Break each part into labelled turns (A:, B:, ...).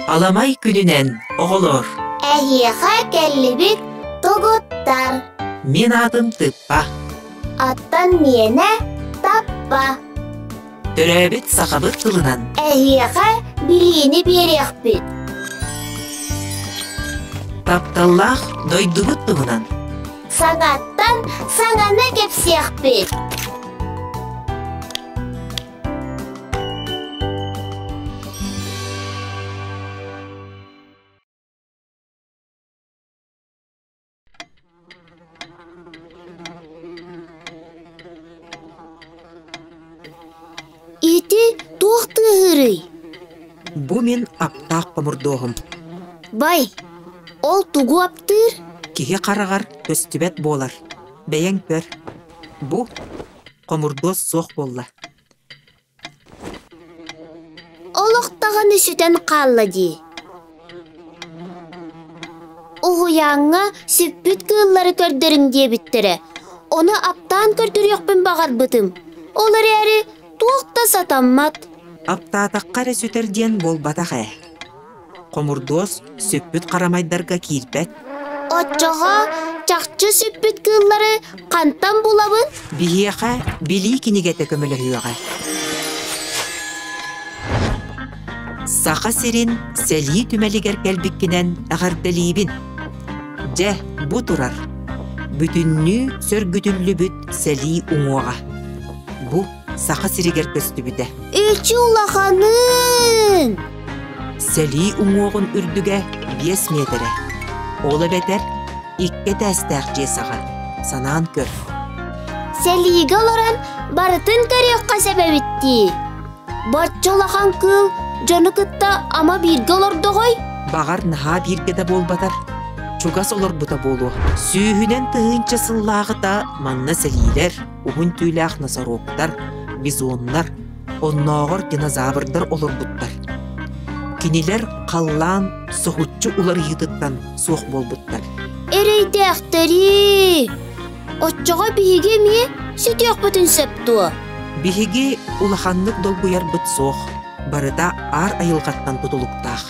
A: Аламай күнүнэн, оҕолор!
B: Эһиэхэ кэллибит тугуттар.
A: Мин аатым Тыппа.
B: Аттан миэнэ Таппа.
A: Төрөөбүт сахабыт тылынан.
B: Эһиэхэ билиини биэриэхпит.
A: Тапталлаах дойдубут туһунан.
B: Саҥаттан саҥаны кэпсиэхпит. Ити туох тыаһыырый?
A: Бу мин аптаах хомурдуоһум.
B: Бай, ол тугу аптыыр?
A: Киһи хараҕар көстүбэт буолар. Бэйэҥ көр. Бу хомурдуос суох буолла.
B: Олох даҕаны сүтэн хаалла дии. Уһуйааҥҥа сүппүт кыыллары көрдөрүҥ диэбиттэрэ. Ону аптаан көрдөрүөхпүн баҕарбытым. Ол эрээри туох да сатаммат.
A: Аптаатахха эрэ сүтэр диэн буолбатах ээ. Хомурдуос сүппүт харамайдарга киирбэт.
B: Оччоҕо чахчы сүппүт кыыллары хантан булабын?
A: Биһиэхэ билии кинигэтэ көмөлөһүөҕэ. Саха сирин сэлии түмэлигэр кэлбиккинэн эҕэрдэлиибин. Дьэ, бу турар. Бүтүннүү сөргүтүллүбүт сэлии уҥуоҕа. Бу Саха сиригэр көстүбүтэ.
B: Ичи улаханын!
A: Сэлии уҥуоҕун үрдүгэ 5 миэтэрэ. Ол эбэтэр икки этээстээх дьиэ саҕа. Санаан көр.
B: Сэлиигэ олорон барытын көрүөххэ сөп эбит дии. Бачча улахан кыыл дьону кытта ама бииргэ олордоҕой?
A: Баҕар наһаа бииргэ да буолбатар, чугас олорбута буолуо. Сүүһүнэн тыһыынча сыллааҕыта манна сэлиилэр, уһун түүлээх носорогтар, бизоннар, оннооҕор динозаврдар олорбуттар. Кинилэр халлаан соһуччу уларыйыытыттан суох буолбуттар.
B: Эрэйдээхтэрии! Оччоҕо биһиги эмиэ сүтүөхпүтүн сөп дуо?
A: Биһиги улаханнык долгуйарбыт суох, барыта аар айылҕаттан тутулуктаах.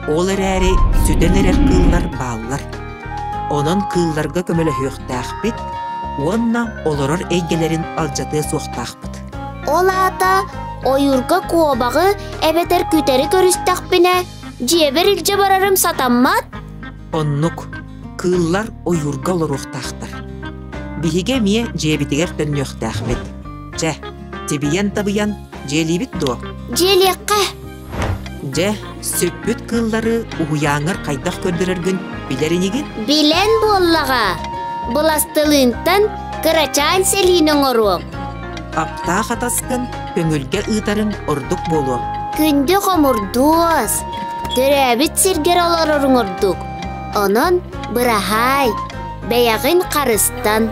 A: Ол эрээри сүтэн эрэр кыыллар бааллар. Онон кыылларга көмөлөһүөхтээхпит уонна олорор эйгэлэрин алдьатыа суохтаахпыт.
B: Ол аата ойуурга куобаҕы эбэтэр күтэри көрүстэхпинэ, дьиэбэр илдьэ барарым сатаммат?
A: Оннук. Кыыллар ойуурга олоруохтаахтар. Биһиги эмиэ дьиэбитигэр төннүөхтээхпит. Чэ, тибийэн-табыйан дьиэлиибит дуо?
B: Дьиэлиэххэ.
A: Дьэ, сүппүт кыыллары уһуйааҥҥар хайдах көрдөрөргүн билэр инигин?
B: Билэн буоллаҕа. Быластылыынтан кырачаан сэлиини оҥоруом.
A: Аптаах атаскын көҥүлгэ ыытарыҥ ордук буолуо.
B: Күндү хомурдуос, төрөөбүт сиргэр олороруҥ ордук. Онон быраһаай, бэйэҕин харыстан.